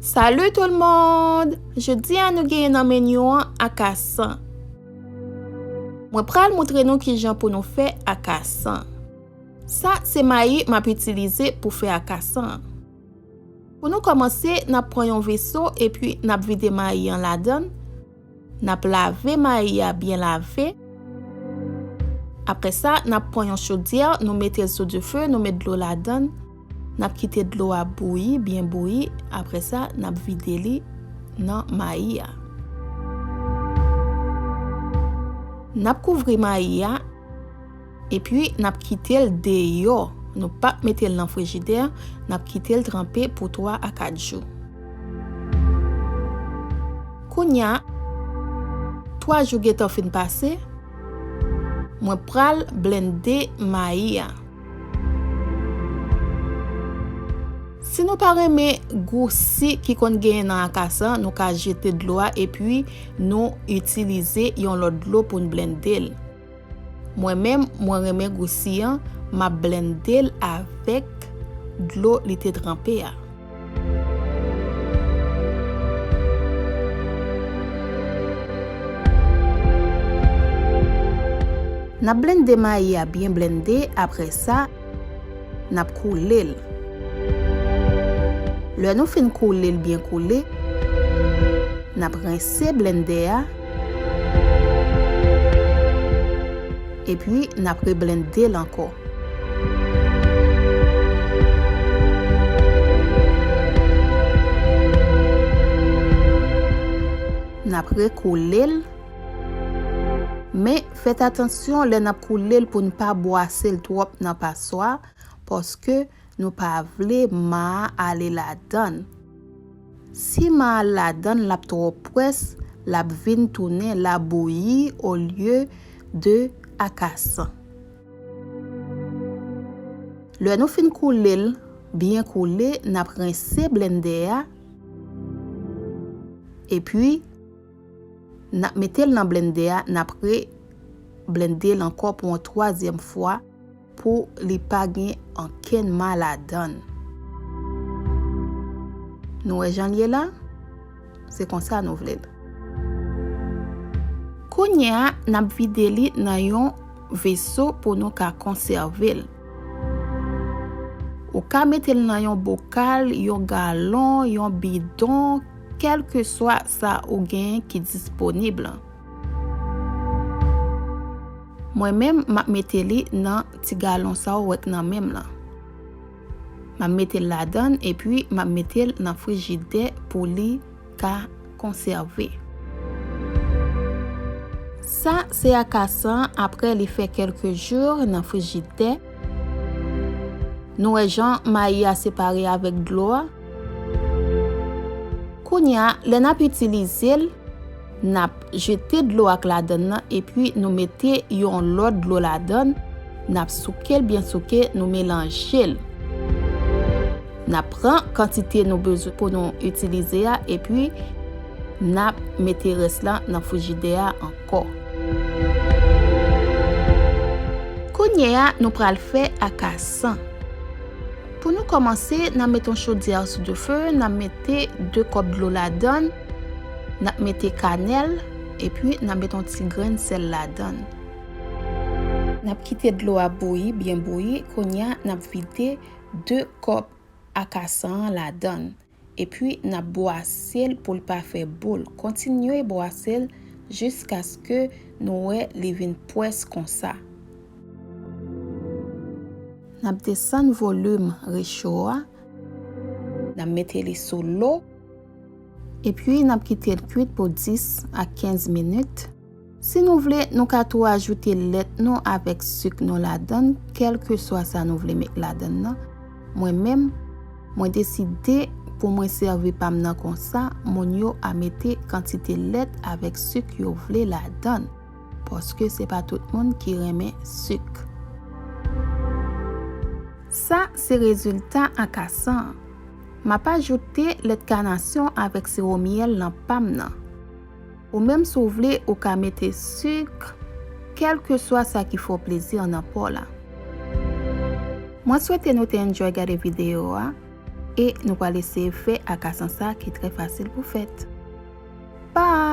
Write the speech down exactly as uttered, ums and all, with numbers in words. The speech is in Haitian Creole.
Salut tout le monde! Jodi a nou genyen nan meni an akasan. Mwen pral montre nou kijan pou nou fè akasan. Sa se mayi m ap itilize pou fè akasan an. Pou nou kòmanse, n ap pran yon veso epi n ap vide mayi an ladan l. N ap lave mayi a byen lave. Apre sa, n ap pran yon chodyè, nou mete l sou dife, nou met dlo ladan l. N ap kite dlo a bouyi, byen bouyi. Apre sa, n ap vide li nan mayi a. N ap kouvri mayi a, epi n ap kite l deyò. Nou p ap mete l nan frijidè, n ap kite l tranpe pou twa a kat jou. Kounye a, twa jou gentan fin pase, mwen pral blende mayi a. Si nou pa renmen gou si ki konn genyen nan akasan, nou ka jete dlo a epi nou itilize yon lòt dlo pou n blende l. Mwen menm, mwen renmen gou si an, m ap blende l avèk dlo li te tranpe a. N ap blende mayi a byen blende, apre sa, n ap koule l. Lè nou fin koule l byen koule, n ap rense blendè a, epi n ap reblende l ankò. N ap rekoule l. Men, fèt atansyon lè n ap koule l pou n pa bwase l twòp nan paswa, paske nou pa vle ma a ale ladan l. Si ma a al ladan l, l ap twò pwès, l ap vin tounen labouyi olye de akasan. Lè nou fin koule l, byen koule, n ap rense blendè a, epi n ap mete l nan blendè a, n ap reblende l ankò pou yon twazyèm fwa pou li pa gen ankenn ma ladan l. Nou wè jan l ye la? Se konsa nou vle l. Kounye a, n ap vide li nan yon veso pou nou ka konsève l. Ou ka mete l nan yon bokal, yon galon, yon bidon, kèlkeswa sa ou genyen ki disponib lan. Mwen menm, m ap mete li nan ti galon sa w wè k nan men m lan. M ap mete l ladan l, epi m ap mete l nan frijidè pou li ka konsève. Sa se akasan an apre li fè kèlke jou nan frijidè. Nou wè jan mayi a separe avèk dlo a? Kounye a, lè n ap itilize l, n ap jete dlo a k ladan l nan, epi nou mete yon lòt dlo ladan l, n ap souke l byen souke, nou melanje l. N ap pran kantite nou bezwen pou nou itilize a, epi n ap mete rès la nan frijidè a ankò. Kounye a, nou pral fè akasan. Pou nou kòmanse, n ap mete yon chodyè sou dife, n ap mete de kòp dlo ladan l, n ap mete kanèl, epi n ap mete yon ti grenn sèl ladan l. N ap kite dlo a bouyi, byen bouyi, kounye a, n ap vide de kòp akasan an ladan l. Epi n ap bwase l pou l pa fè boul. Kontinye bwase l jiskaske nou wè li vin pwès konsa. N ap desann volim recho a. N ap mete li sou lo. Epi n ap kite l kwit pou dis a kenz minit. Si nou vle, nou ka tou ajoute lèt nou avèk sik nou ladan l, kèlkeswa sa nou vle met ladan l nan. Mwen menm, mwen deside pou mwen sèvi pa m nan konsa, moun yo a mete kantite lèt avèk sik yo vle ladan l, paske se pa tout moun ki renmen sik. Sa se rezilta akasan an. M ap ajoute lèt kanasyon avèk siwo myèl nan pa m nan. Ou menm si w vle, ou ka mete sik, kèlkeswa sa ki fè w plezi nan pa w la. Mwen swete nou te enjoy gade videyo a, E nou pral eseye fè akasan sa ki trè fasil pou fèt. Bye!